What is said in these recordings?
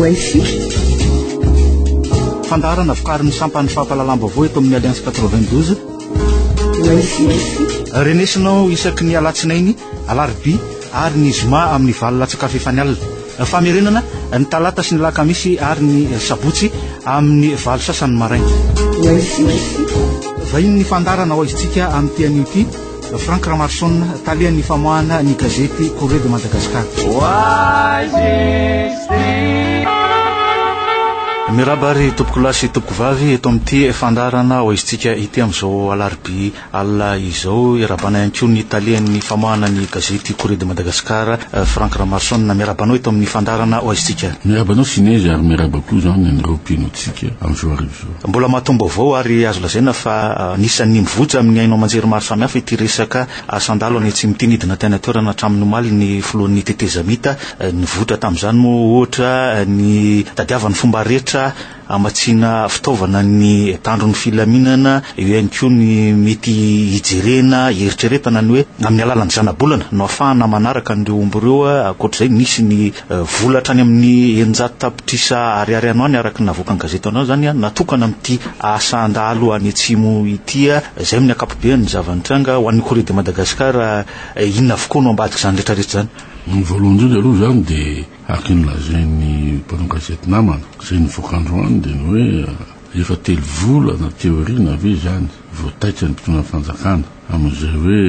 Oaisika. Fandaharana vokarin'ny sampan'ny fampahalalam-baovao eto amin'ny Alliance 92. Oaisika. Renesinao isaky ny alatsinainy, alarobia ary ny zoma amin'ny valo latsaka fahefany alina. Famerenana ny talata sy ny alakamisy ary ny sabotsy amin'ny valo sasany maraina. Oaisika. Vahinin'ny fandaharana ho aizintsika amin'ity anio ity. Franck Ramaroson, talehan'ny famoahana ny gazety Courrier de Madagascar. Miraba ary tompokolahy sy tompokovavy eto amin'ity fandaharana ho aizintsika ity amin'izao alarobia alina izao. Iarabana ihany koa ny talehan'ny famoahana ny gazety Courrier de Madagascar, Franck Ramaroson. Miarahaba anao eto amin'ny fandaharana ho aizintsika. Miarahaba anao Sinezy ary miarahaba koa izany an'ireo mpino antsika amin'izao hariva izao. Mbola mahatombo-baovao ary azo lazaina fa anisan'ny mivoitra amin'ny haino aman-jery maro samihafa ity resaka asan-dalo any Atsimo ity. Nidina tany an-toerana hatramin'ny omaly ny filohan'ny tetezamita. Nivoitra tamin'izany moa ohatra ny tadiavan'ny fomba rehetra hamatsiana fitaovana ny mpitandro ny filaminana. Eo ihany koa ny mety hijerena, hieritreretana ny hoe amin'ny alalan'ny zanabolana no ahafahana manaraka an'ireo omby ireo. Ankoatra izay, nisy ny Vola hatrany amin'ny 600 tapitrisa ariary any ho any araka ny navoakan'ny gazety anao izany natokana amin'ity asa handalo any atsimo ity. Izay amin'ny ankapobeny ny zava-nitranga. Ho an'ny Courrier de Madagascar, inona avokoa no ambadik'izany rehetra rehetra izany? Ny voalohany indrindra aloha izany dia araka ny nolazain'ny mpanao gazety namana izay nivoaka androany dia ny hoe efa telo volana aty aoriana ve izany vao taitra ny mpitondra fanjakana amin'izay hoe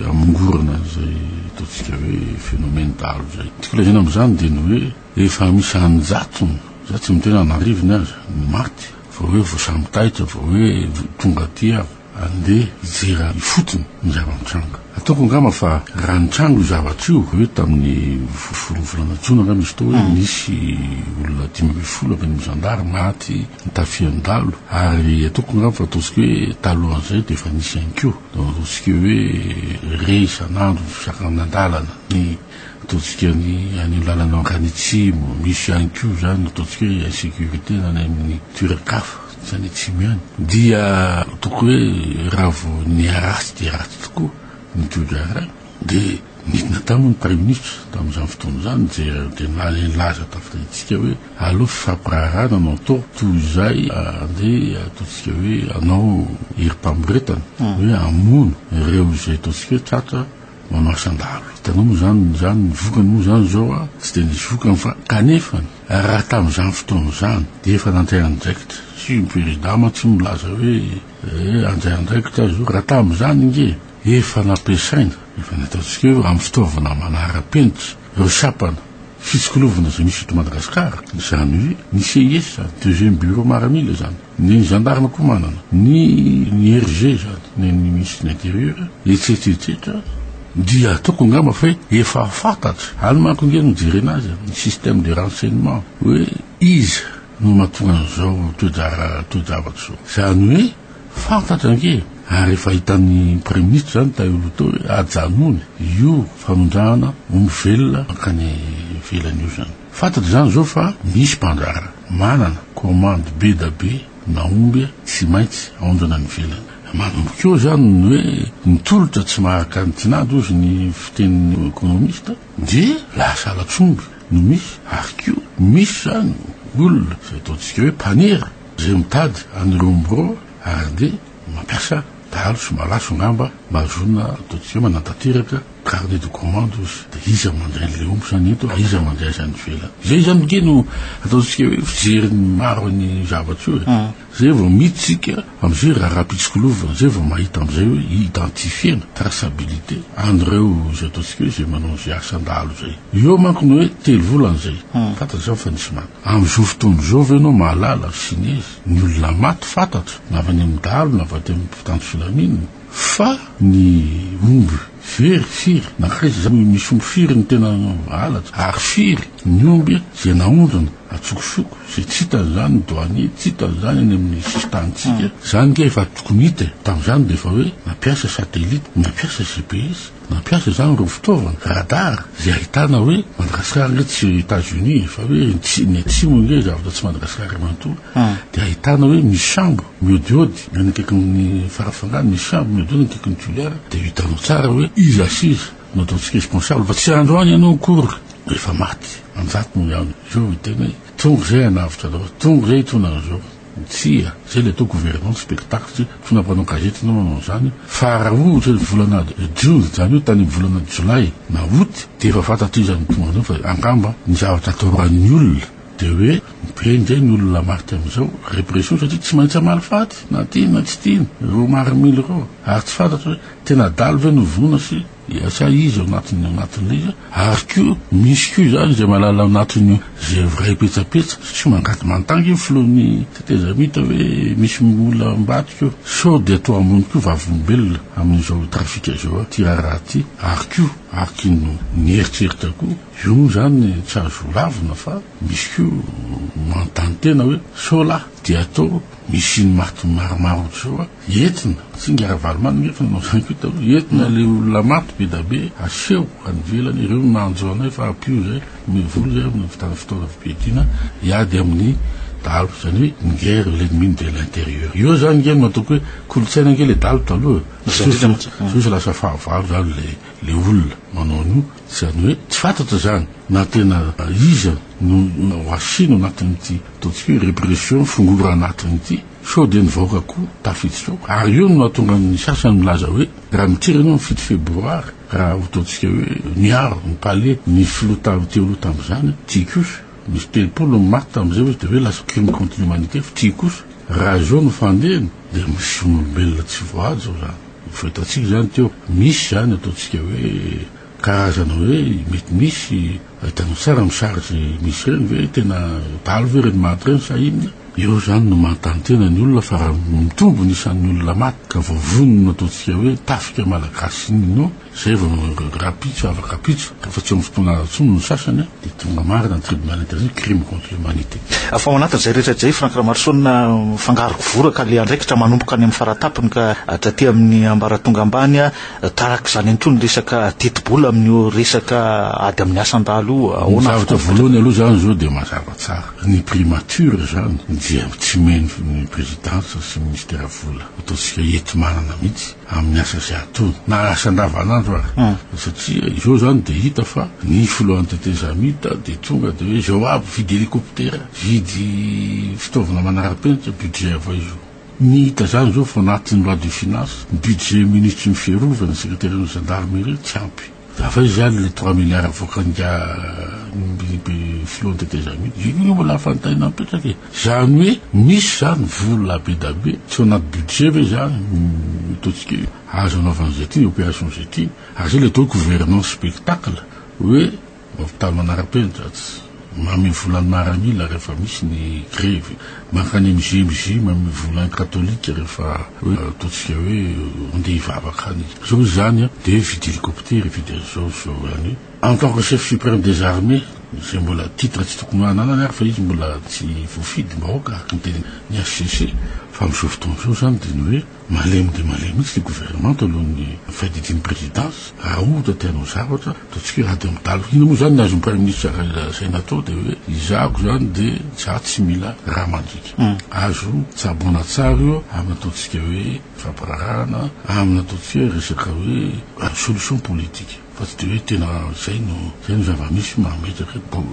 hamongorana an'izay ataontsika hoe phénomène dahalo izay. Tiako lazaina amin'izany dia ny hoe efa misy an-jatony, za tsy miteny an'arivony aza, ny maty vao hoe vao samy taitra, vao hoe tonga aty aho andeha hijery ifotony ny zava-mitranga. Ataoko angamba fa raha nitranga io zavatra io, hoe tamin'ny voalohan'ny volana jona angamba izy teo hoe nisy olona 15 avy any amin'ny zandary maty Nitafian-dalo ary ataoko angamba fa ataontsika hoe talohan'izay dia efa nisy ihany koa. Donc ataontsika hoe re isan'andro ny fisakanan-dalana, ny ataontsika ny any lalana mankany atsimo, misy ihany koa izany ataontsika hoe insécurité na any amin'ny toeran-kafa, tsy any atsimo ihany. Dia ataoko hoe raha vao niharatsy dia ratsy tokoa ny toe-draharaha dia nidina taminy ny praiminisitra tamin'izany fotoana izany dia dia nilaza tamintsika hoe Aleo fifampiraharahana no atao toy izay andeha ataontsika hoe hanao herim-pamoretana, hoe hamono ireo izay ataontsika hoe tratra manao asan-dahalo. Hitanao moa izany izany ny vokany moa izany izao a, tsy dia nisy vokany fa kanefa raha tamin'izany fotoana izany dia efa nandray andraikitra, tsy ny président mantsy milaza hoe eh handray andraikitra aho izao, raha tamin'izany ange efa nampiasaina, efa nataontsika hoe amin'ny fitaovana manara-penitra ireo sampana, Fitsikilovana izay misy eto Madagasikara, izany hoe ny CIS izany, deuxième bureau maramila izany, ny gendarme koa manana, ny ny RG izany, ny an'ny ministre de l'intérieur, etsetra etsetra, dia ataoko angamba fa hoe efa fantatra, any manko ange no jerena azy, ny système de renseignement, hoe iza no mahatonga an'izao toe-draharaha toe-javatra izao. Izany hoe Fantatra ange ary efa hitan'ny Praiminisitra izany tao aloha tao hoe ajanony io fanondrahana omby velona mankany ivelany io izany. Fantatra izany izao fa misy mpandraharaha manana commande be da be na omby tsy maintsy aondrana any ivelany. Manomboka eo izany ny hoe ny tolotra tsy maharaka ny tinady hozy ny fitenin'ny ekonomista dia lasa halatr'omby no misy ary koa misy izany olona izay ataontsika hoe mpanera Izay mitady an'ireo omby ireo ary dia mampiasa dahalo sy malaso angamba mba hahazoana ataontsika hoe manatanteraka carnet de commande ozy. Dia iza mandray an'ilay omby izany eto ary iza mandray azy any ivelany. Izay izany ange no ataontsika hoe fijerin'ny maro ny zavatra io e. Izay vao miditsika amin'izay raharaham-pitsikolovana, izay vao mahita amin'izay hoe identifier-na, traçabilité, an'ireo izay ataontsika hoe izay manao izay asan-dahalo izay. Eo manko ny hoe telo volana izay. Fantatra izany fa nisy maty. Amin'izao fotoana izao ve ianao mahalala ry Sinezy, ny olona maty fantatro, na avy any amin'ny dahalo na avy aty amin'ny mpitandro filaminana, fa ny omby very firy, nankaiza izany, misy omby firy no tena halatra, ary firy ny omby izay naondrana antsokosoko, izay tsy hitany izany ny douanier, tsy hitany izany any amin'ny sisin-tanintsika, izany ange efa tokony hita e, tamin'izany dia efa hoe nampiasa satellite, nampiasa GPS. Nampiasa izany ireo fitaovana, radar, izay ahitana hoe Madagasikara ange tsy Etats Unis fa hoe ny atsimo ange zavatra tsy Madagasikara iray manontolo dia ahitana hoe misy sambo miodiody any akaikin'ny Farafangana, misy sambo miodiody any akaikin'ny Toliara dia hitanao tsara hoe iza sy iza no ataontsika responsable fa tsy androany ianao akory efa maty anjatony ihany izao hiteny hoe. Tonga izay hanavotra anao, tonga izay hitondra an'izao. Tsia, izay ilay atao gouvernement spectacle satria mpitondra mpanao gazety ianao manao an'izany. Fa raha ohatra ny volana jona, izany hoe tany amin'ny volana jolay na août, dia efa fantatr'iza izany tonga an'izao fa angamba ny zavatra atahoran'ny olona dia hoe be indray ny olona maty amin'izao, répression satria tsy maintsy hamaly faty na tiany na tsy tiany ireo maramila ireo. Ary tsy fantatra hoe tena adala ve no vonoina sy Sa izy ao anatin'ny ao anatin'ilay izy ary koa misy koa izany izay mahalala ao anatin'io izay vrai petsapetsa satria mangady manontany io filohan'ny tetezamita hoe misy olona ambadika eo sao dia atao ambony koa vavolombelona amin'izao trafika izao ity raharaha ity ary koa araka ny ny eritreritra koa io moa izany tsy azo lavina fa misy koa manontany tena hoe sao lahy dia atao misy ny maty maromaro ohatr'izao Entina, tsy ingahy Ravalomanana ange fa nanao izany koa taloha, entina ilay olona maty be da be, aseho any ivelany, ireo no nanjo anay fa ampio izay, omeo vola izay amin'ny fotoana fotoana fiadiana hiady amin'ny dahalo, izany hoe une guerre l'ennemi de l'intérieur. Eo izany ange no ataoko hoe kolontsaina ange ilay dahalo taloha e. Izay indrindra mantsy. Zao izy lasa fahavalo izany ilay ilay olona manao an'io, izany hoe tsy fantatra izany na tena iza no ho asiana ao anatin'ity ataontsika hoe répression fongorana anatin'ity. Sao dia ny vahoaka koa tafiditra ao? Ary io no nahatonga ny sasany milaza hoe raha mitriry ianao ny 7 febroary, raha ho ataontsika hoe niaro ny palais ny filoha teo aloha tamin'izany, ty kosa misy 30 ny maty tamin'izay hozy dia hoe lasa crime contre l'humanité fa ty kosa raha izao no fandehany dia misy olombelona tsy voahaja ao izany. Efa hitantsika izany teo, misy izany ataontsika hoe karazana hoe mety misy Hitanao tsara ny sary izay misy ireny ve tena dahalo ve ireny maty ireny sa inona? Eo izany no manontany tena ny olona fa raha mitombo ny isan'ny olona maty ka voavonona ny ataontsika hoe tafika malagasy iny no izay vao rahampitso afaka ampitso rehefa tsy eo amin'ny fotoana intsony ny sasany dia tonga marina ny tribunal international crime contre l'humanité. Fa ao anatin'izay rehetra izay Franck Ramaroson mifangaro kivoraka ilay andraikitra manomboka any amin'ny faratapony ka hatraty amin'ny ambaratonga ambany Tahaka izany ihany koa ny resaka tetibola amin'io resaka ady amin'ny asan-dahalo io. Ny Ahoana zavatra avokoa ny voalohany aloha izany izao dia mazava tsara. Ny primature izany dia tsy omeny ny présidence sy ny ministère vola ataontsika enti-manana mihitsy amin'ny asa izay ataony na asa andavanandro ary. Satria izao izany dia hita fa ny filohan'ny tetezamita dia tonga dia hoe izao aby vidy hélicoptère, vidy fitaovana manara-penitra, budget avy aiza io. Ny hita zany zao fa anatin'ny loi de finance, ny budget minisitry ny fiarovana, secrétaire ny gendarmerie tsy ampy. Avy aiza zany le trois milliards avoakan'ingahy filohan'ny tetezamita? Io mbola fanontaniana mipetraka e. Zany hoe misy zany vola be da be tsy ao anaty budget ve zany ataontsika hoe azo anaovana izay tiana, opération izay tiana. Ary zay le atao hoe gouvernance spectacle hoe Hopitaly manara-penitra, tsy manome vola ny maramila rehefa misy ny grevy, mankany amin'ny GMJ manome vola ny katolika rehefa hoe ataontsika hoe andeha hivavaka any. Zao izy zany dia hividy hélicoptère, hividy an'izao sy izao any. En tant que chef suprême des armées, izay mbola titre tsy tokony hananany ary fa izy mbola tsy voafidim-bahoaka araka ny tenin'ny HCC, fa amin'izao fotoana izao izany dia ny hoe Malemy dia malemy mihitsy le gouvernement alohan'ny fiadidian'ny présidence raha ohatra te hanao zavatra ataontsika hoe ady amin'ny dahalo inona moa zany ny azon'ny prime ministre lazaina atao dia hoe izahako zany dia za tsy mila rà mandriaka azo tsaboina tsara io amin'ny ataontsika hoe fampirarahana amin'ny ataontsika hoe resaka hoe solution politique fa tsy dia hoe tena zay no zay no zava-misy mametraka bon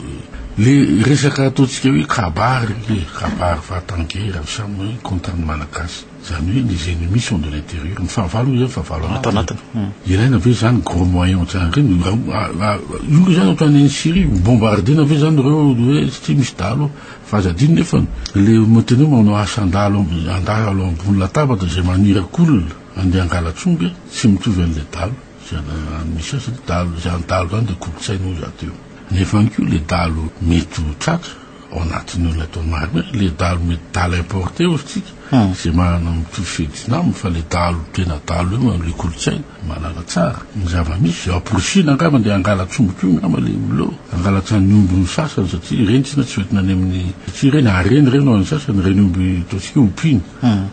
le resaka ataontsika hoe kabary le kabary fahatangera samy contre ny malagasy Izany hoe les ennemis sont de l'intérieur, ny fahavalo hoy zany fahavalo anatiny. Ilaina ve zany gros moyen ohatrany ireny? Io nge zany ohatrany any Syrie, bombardena ve zany ireo hoe satria misy dahalo? Fa aza adino nefa le miteny hoe manao asa andalo andalo ambony latabatra izay maniraka olona andeha hangalatr'omby tsy mitovy an'ilay dahalo izay any misy azy satria dahalo izany dahalo izany dia kolontsaina hoy za teo. Nefa ihany koa le dahalo mety ho tratra ao anatin'ny olona ataony marina hoe le dahalo mety dahalo importé hozy tsika izay manana mitovy fihodina aminy fa le dahalo tena dahalo io le kolontsaina mahalala tsara ny zava-misy amporisihina angamba andeha hangalatr'omby koa angamba le olona eo hangalatra ny omby ny sasany satria ireny tsina tsy hoentina any amin'ny satria ireny harena ireny ho an'ny sasany ireny omby ataontsika hoe ompiana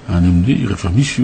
any amin'ny rehefa misy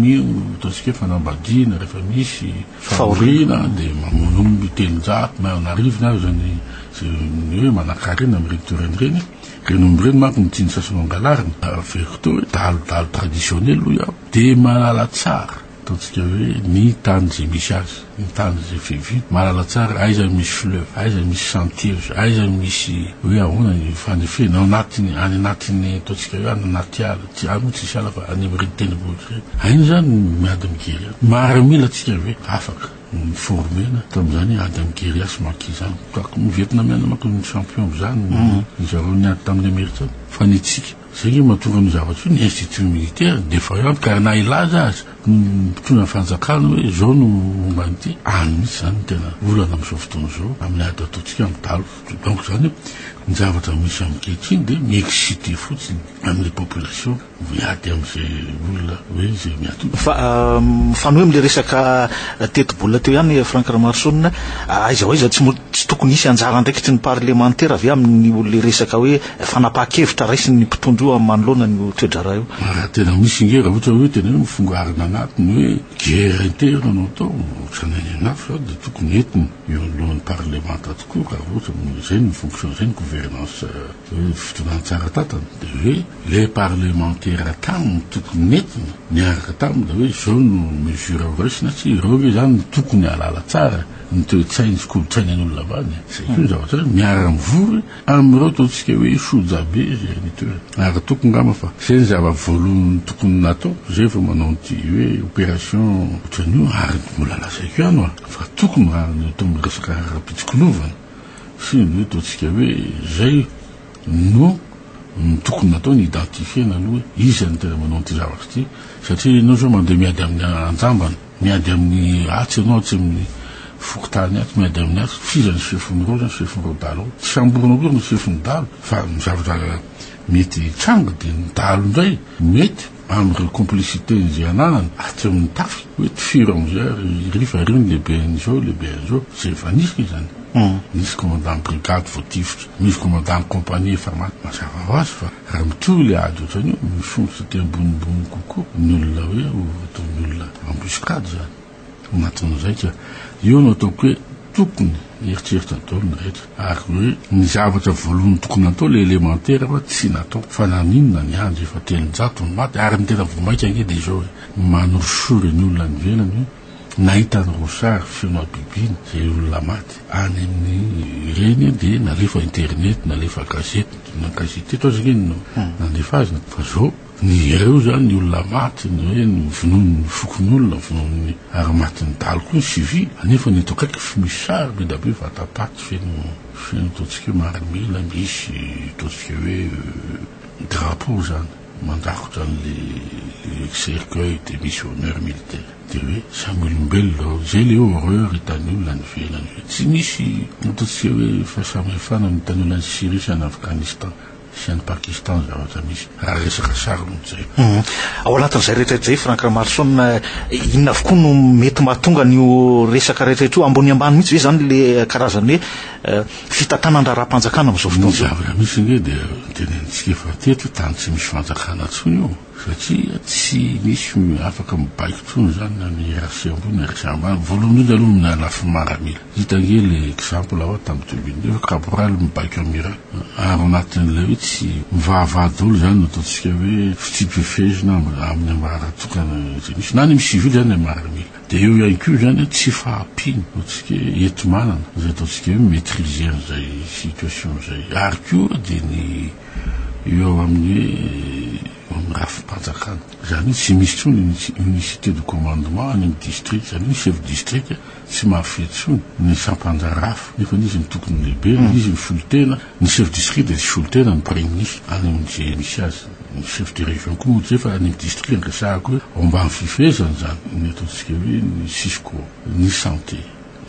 ny ataontsika hoe fanambadiana rehefa misy fahoriana dia mamono omby 300 na an'arivony aza ny Izay ny hoe manankarena amin'ireny toerana ireny, ireny omby ireny manko no tian'ny sasany ho angalarina. Averiko teo hoe dahalo dahalo traditionnel hoy aho, dia mahalala tsara. ataontsika hoe ny tany izay misy azy, ny tany izay fiaviany, mahalala tsara aiza no misy fleuve, aiza no misy chantier, aiza no misy hoe ahoana ny fanefena ao anatiny, any anatin'ny ataontsika hoe any anaty ala, tsy any moa tsisy ala fa any amin'ireny tendrombohitra ireny. Hainy izany ny miady amin'ny guerilla. Miaramila antsika ve afaka mi-former-na tamin'izany ady amin'ny guerilla sy maquis izany? Ny Vietnamiana manko no champion amin'izany, ry zareo niady tamin'ny Amerikana, fa ny antsika. Zay nge mahatonga an'io zavatra io, ny institut militaire défaillant ka na hilaza aza ny mpitondra fanjakana hoe zao no momba an'ity, any mihitsy zany no tena olana amin'izao fotoana izao amin'ny ady ataontsika amin'ny dahalo. Donc zany ny zavatra misy ankehitriny dia mi-exciter fotsiny amin'ilay population miady amin'izay olona hoe izay miady. Fa mifanohy amin'ilay resaka tetibola teo ihany Franck Ramaroson, aiza ho aiza tsy tsy tokony hisy anjara andraikitry ny parlemantera ve amin'io le resaka hoe fanapahan-kevitra raisin'ny mpitondra io manoloana an'io toe-draharaha io? Raha tena misy ange, raha ohatra hoe tena hoe mifongarina anatiny hoe guerre interne no atao, ohatran'ny any an'afo izany dia tokony entina eo anoloan'ny parlemanta tokoa raha ohatra izay ny fonction, izay ny gouvernance hoe fitondrana tsara tantana dia hoe le parlemantera tany no tokony nentina niaraka taminy dia hoe izao no mesure ho raisina, tsy ireo ve izany no tokony hahalala tsara ny toe-tsainy sy kolontsainy an'olona ambany e! Izay koa ny zavatra hoe miara-mivory amin'ireo ataontsika hoe sojabe izay any an-toerana. Ary tokony angamba fa izay ny zava-voalohany tokony natao, izay vao manao an'ity hoe opération ohatran'io ary mbola lazaiko ihany hoa fa tokony raha ny atao amin'ny resaka raharaham-pitsikilovana sy ny hoe ataontsika hoe izay no ny tokony natao ny identifier-na aloha hoe iza no tena manao an'ity zavatra ity satria ianao izao mandeha miady amin'ny anjambany. Miady amin'ny atsy ianao atsy amin'ny fokontany atsy, miady amin'ny atsy, f'iza ny chefon'ireo zany, chefon'ireo dahalo ireo? Tsy samborina akory ny chefon'ny dahalo, fa ny zavatra mety hitranga dia ny dahalo indray mety amin'ireo complicité izay ananany atsy amin'ny tafika hoe tifiro amin'izay ary ry fa ry ny lehiben'izao, lehiben'izao, izay efa nisy izany. Nisy commandant brigade voatifitra, misy commandant compagnie efa maty, mazava ho azy fa Raha mitohy ilay ady ohatran'io, misondrotra aty ambonimbony kokoa ny olona hoe ho ataon'ny olona embuscade izany. Ao anatin'izay ka io no ataoko hoe tokony hieritreritra daholo ny rehetra ary hoe ny zavatra voalohany tokony natao ilay élémentaire fa tsy natao fa naninona ny andro efa 300 ny maty ary ny tena vao mainka ange dia izao hoe manorisory ny olona any ivelany hoe Nahita an'i Rochard feno habibiana izay olona maty any amin'ny ireny dia nalefa internet, nalefa gazety, na gazety teto aza ange no nandefa azy fa zao ny ireo zany ny olona maty ny hoe vonoin'ny fokonolona, vonoin'ny ary matin'ny dahalo koa ny civil anefa ny eto akaiky fa misy sary be dia be vatapaty feno feno ataontsika hoe maramila misy ataontsika hoe drapeau zany mandrakotra an'le cercueil dia misy honneur militaire. Dia hoe samy olombelona ireo. Izay ilay hoe horreur hitan'ny olona any ivelany hoe tsy misy ataontsika hoe fahasamihafana ny hitan'ny olona any Syrie sy any Afghanistan sy any Pakistan ny zavatra misy raha resaka sary no jerena. Ao anatin'izay rehetra izay Franck Ramaroson, inona avokoa no mety mahatonga an'io resaka rehetra io? Ambony ambany mihitsy ve izany ilay karazany hoe fitantanan-draharaham-panjakana amin'izao fotoana izao? Ny zavatra misy ange dia tenenintsika efa teto hoe tany tsy misy fanjakana intsony io. Satria tsy misy afaka mibaiko intsony izany na ny hiérarchie ambony na hiérarchie ambany. Voalohany indrindra aloha ny lafiny maramila. Hita ange le exemple ao tamin'ny 2009 hoe caporal mibaiko amiral. Ary ao anatin'ilay hoe tsy mivahavaha daholo izany no ataontsika hoe fitsipi-pifehezana amin'ny ambaratokana izay misy. Na ny amin'ny civil izany na ny maramila. Dia eo ihany koa izany tsy fahampiana ataontsika hoe enti-manana izay ataontsika hoe mi-maitriser an'izay situation izay. Ary koa dia ny eo amin'ny hoe eo amin'ny rafi-panjakana. Izany hoe tsy misy intsony ny unicité de commandement any amin'ny district, izany hoe ny chef district tsy mahafehy intsony ny sampan-draharaha nefa izy no tokony lehibe, izy no solontena, ny chef district dia solontena ny praiminisitra any amin'izay misy azy, ny chef de région koa moa tsy zay fa any amin'ny district no resahako hoe ao ambany fifehezana izany ny ataontsika hoe ny cisco, ny santé.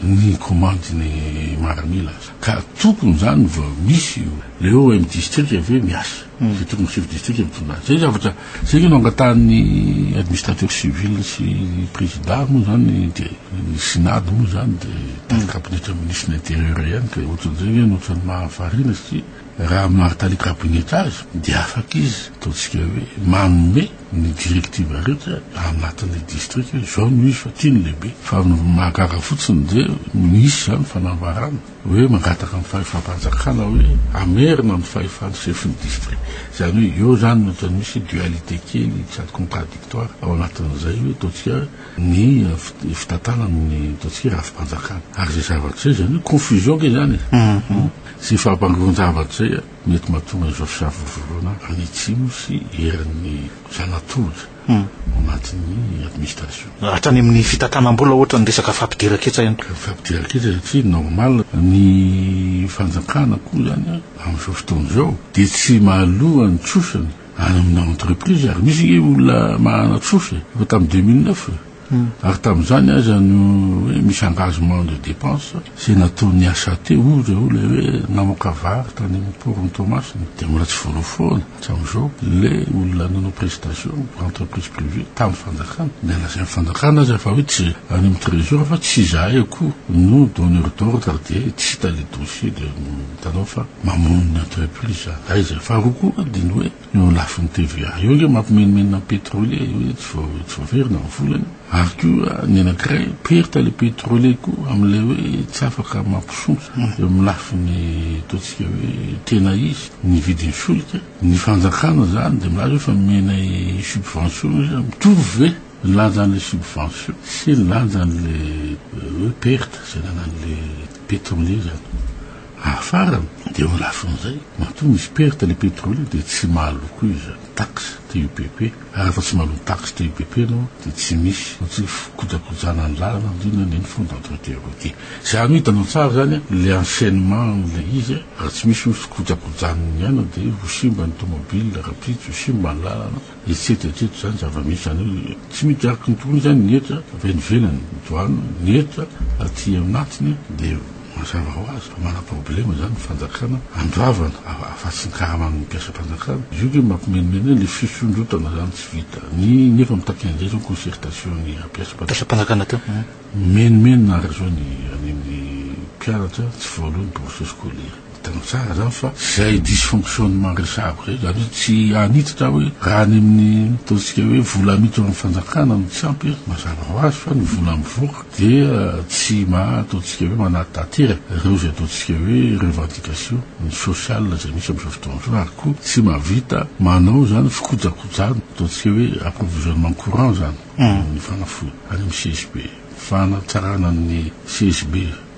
ny komandy ny maramila aza ka tokony zany vao misy io le eo am district ve miasa zay tokony chef district mitondra azy zay zavatra zay nge no angatahan'ny administrateur civil sy président moa zany de ny synad moa zany de tale cabinet ministre ny intérieur ihany ka ohatran'izay nge no ohatran'ny mahavariana satria raha maha tale cabinet azy de afaka izy ataontsika hoe manome Ny directive rehetra anatin'ny district hoe zao no izy fa ty no lehibe. Fa ny mahagaga fotsiny dia misy izany fanambarana. fanjakana hoe mangataka amin'ny fahefam-panjakana hoe hamerina ny fahefan'ny sefon'ny district. Izany hoe eo izany no ohatran'ny misy dualité kely sady contradictoire ao anatin'izay hoe ataontsika ny fitantanana ny ataontsika hoe rafi-panjakana. Ary izay zavatra izay izany hoe confusion ange izany e. Izay fampangoron-javatra izay mety mahatonga izao fisavorovoroana any atsimo sy eran'ny zanatohitra ao anatin'ny administration. Hatrany amin'ny fitantanam-bola ohatra ny resaka fampidiran-ketsa ihany koa. Fampidiran-ketsa satria normal ny fanjakana koa izany amin'izao fotoana izao dia tsy mahaloa ny trosany any amina entreprise ary misy ange olona manana trosa e, efa tamin'ny 2009 e. Ary tamin'izany aza no hoe misy engagement de dépense izay nataon'ny HAT ohatra eo ilay hoe namoaka vary tany amin'ny port-n'i Toamasina dia mbola tsy voaloa foana hatramin'izao ilay olona nanao prestation pour entreprise privée tamin'ny fanjakana. Dia lazain'ny fanjakana aza fa hoe tsy any amin'ny trésor fa tsy izahay akory no donneur d'ordre dia tsy hita ilay dossier dia hitanao fa mamono ny entreprise izany. Aiza? Faharoa koa dia ny hoe Eo amin'ny lafiny TVA eo ange mampimenomenona ny pétrolier hoe tsy tsy voaverina ny volany ary koa ny anankiray perte le pétrolier koa amin'ilay hoe tsy afaka mampisondrotra eo amin'ny lafiny ataontsika hoe tena izy ny vidin'ny solika. Ny fanjakana izany dia milaza hoe fa omenay subvention izy, mitovy ve ny lanjan'ilay subvention sy ny lanjan'ilay hoe perte izay nanan'ilay pétrolier izany? Ary farany, dia eo lafin'izay, matoa misy perte le pétrolier dia tsy mahaloa koa izy zany taxe TUPP, ary rehefa tsy mahaloa taxe TUPP ianao dia tsy misy tsy fikojakojana ny lalana indrindra ny fonds d'entretien routier. Izany hoe hitanao tsara zany le enchainement an'ilay izy, raha tsy misy ny fikojakojan'ny aina dia ho simba ny tomobile rahampitso, ho simba ny lalana, Etsetra etsetra izany zava-misy izany hoe tsy miditra araka ny tokony izany ny hetra avy any ivelany, ny douane, ny hetra aty anatiny dia mazava ho azy fa manam-problema izany ny fanjakana andravana afa-tsy ny karaman'ny mpiasam-panjakana. Izy io ve mampimenomenona ilay fisondrotana izany tsy vita ny nefa mitaky an'izay izao concertation ny mpiasam-panjakana teo. Mimenomenona ary izao ny any amin'ny mpianatra tsy voaloa ny bourse scolaire. Hitanao tsara zany fa zay dysfonctionnement resahako zay, zany hoe tsy hanitatra aho hoe raha any amin'ny ataontsika hoe vola miditra ao amin'ny fanjakana no tsy ampy, mazava ho azy fa ny vola mivoaka dia tsy maha ataontsika hoe manatanteraka ireo izay ataontsika hoe revendication ny social izay misy amin'izao fotoana izao ary koa tsy mahavita manao izany fikojakojana ataontsika hoe approvisionnement courant izany ny fanafody any amin'ny CSB, fanatsarana ny CSB.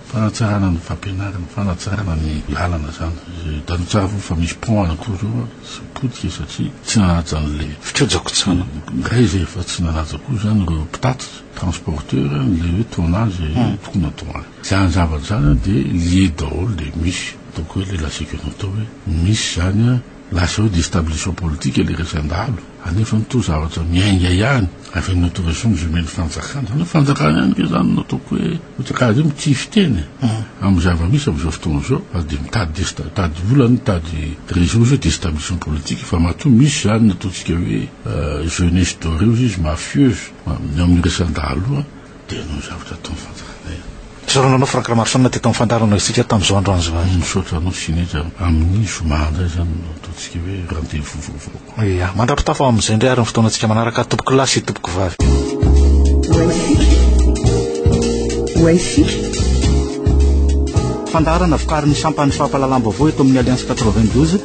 Fanatsarana ny fampianarana, fanatsarana ny lalana zany. Hitanao tsara foana fa misy pont anankiroa zao tsy potika satria tsy nanaja an'le fikojakojana. Iray izay efa tsy nanaja koa zany ireo mpitatitra, transporteur, le hoe tonnage tokony atao any. Zany zavatra zany dia lié daholo dia misy ataoko hoe le lazaiko anao teo hoe misy zany lasa hoe déstabilisation politique le resan-dahalo. Anefa ny toa zavatra miainga ihany avy amin'ny autorisation izay omen'ny fanjakana. Izany hoe fanjakana ihany ve izany no ataoko hoe ohatra karaha izay mitify-teny amin'ny zava-misy amin'izao fotoana izao fa dia mitady desta- mitady olana, mitady raison izy hoe déstabilisation politique fa matoa misy izany ny ataontsika hoe jeunesse dorée hozy izy, mafieuse, ny amin'ny resan-dahalo Dia noho ny zavatra ataon'ny fanjakana ihany. Isaorana anao Franck Ramarosaona teto amin'ny fandaharana isika tamin'izao androany izao. Misaotra anao Sinetra. Amin'ny zoma indray izany no ataontsika hoe rendez-vous vaovao. Ia, mandra-pitafa amin'izay indray ary ny fotoanantsika manaraka tompokolahy sy tompokovavy. Fandaharana vokarin'ny sampan'ny fampahalalam-baovao eto amin'ny Alliance 92.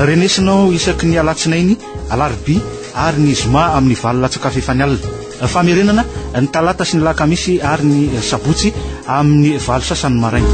Renesinao isaky ny alatsinainy, alarobia ary ny zoma amin'ny valo latsaka fahefany alina. Famerenana ny talata sy ny lakamisy ary ny sabotsy amin'ny valo sasany maraina.